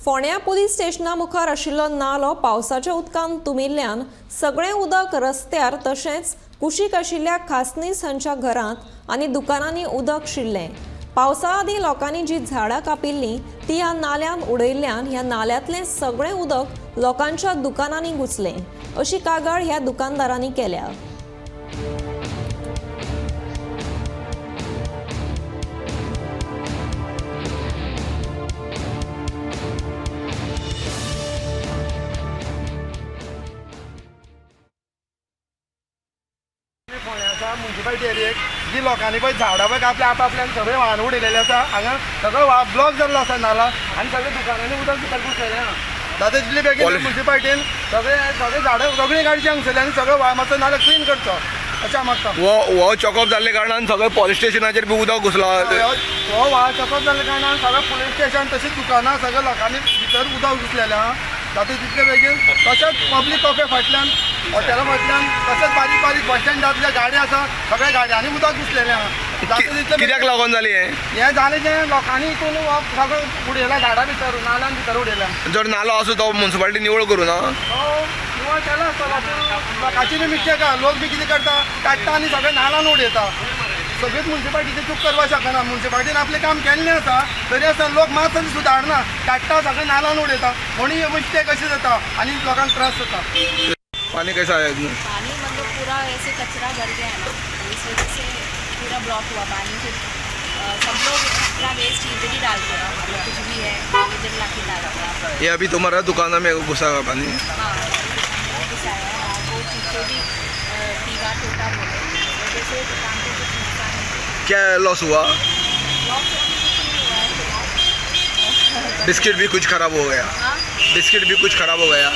फोंड्या पुलीस स्टेशना मुखार आशिल्लो नालो पावसाच्या उदकान तुमिल्ल्यान सगळें उदक रस्त्यार तशेंच कुशीक आशिल्ल्या खासनीस हांच्या घरांत आनी दुकानांनी उदक शिरलें. पावसा आदीं लोकांनी जी झाडां कापिल्लीं ती ह्या नाल्यांत उडयल्ल्यान ह्या नाल्यांतलें सगळें उदक लोकांच्या दुकानांनी घुसलें अशी कागाळ ह्या दुकानदारांनी केल्या. फोंड्या मुन्सिपालिटी एरियेक जी लोकांनी पळय झाडां पळय कापल्या आपआपल्यान सगळें व्हाळान उडयलेलें आसा. हांगा सगळो व्हाळ ब्लॉक जाल्लो आसा नाला आनी सगळे दुकानांनी उदक भितर घुसलेलें आहा. जाता तितले बेगीन मुन्सिपालिटीन सगळे सगळे झाडां सगळीं काडची हांगसरली आनी सगळो व्हाळ मातसो नाला क्लीन करचो अशें हांव मागता. हो चॉकअप जाल्ले कारणान सगळे पोलीस स्टेशनाचेर बी उदक घुसला. हो व्हाळ चॉकअप जाल्ले कारणान सगळें पुलीस स्टेशन तशीच दुकानां सगळ्या लोकांनी भितर उदक घुसलेलें आहा. जाता तितले बेगीन तशेंच पब्लीक कॉफे फाटल्यान हॉटेला फाटल्यान तशेंच बारीक बारीक बस स्टँडांतल्या गाडी आसा सगळ्या गाडयांनी उदक घुसलेलें आहा. जाता तितले कित्याक लागून जाली हें? हें जालें जें लोकांनी हितून सगळें उडयलां झाडां भितर नाल्यान भितर उडयलां. जर नालो आसा तो मुन्सिपालिटी निवळ करूं ना? तो निवळ केला आसतलो लोकांची बी मिस्टेक आहा. लोक बी कितें करता काडटा आनी सगळें नाल्यान उडयता. सगळीच मुन्सिपालिटीची चूक करपाक शकना. मुन्सिपालिटीन आपलें काम केल्लें आसा तरी आसतना लोक मात सुदारना, काडटा सगळें नाल्यान उडयता म्हणून ही मिस्टेक अशी जाता आनी लोकांक त्रास जाता. पाणी कैसा आया इसमें? पानी मतलब पूरा ऐसे कचरा भर गया है ना, तो इस वजह से पूरा ब्लॉक हुआ पानी. फिर सब लोग अपना वेस्ट इधर ही डालते हैं, मतलब कुछ भी है इधर ला के डालते हैं. ये अभी तुम्हारा दुकान में घुसा हुआ पानी? हाँ, घुसाया है और वो पीछे भी दीवार टूटा बोले, इस वजह से दुकान को कुछ नुकसान नहीं हुआ. क्या लॉस हुआ? लॉस तो अभी कुछ नहीं हुआ है फिलहाल. बिस्किट भी कुछ खराब हो गया? हाँ, बिस्किट भी कुछ खराब हो गया?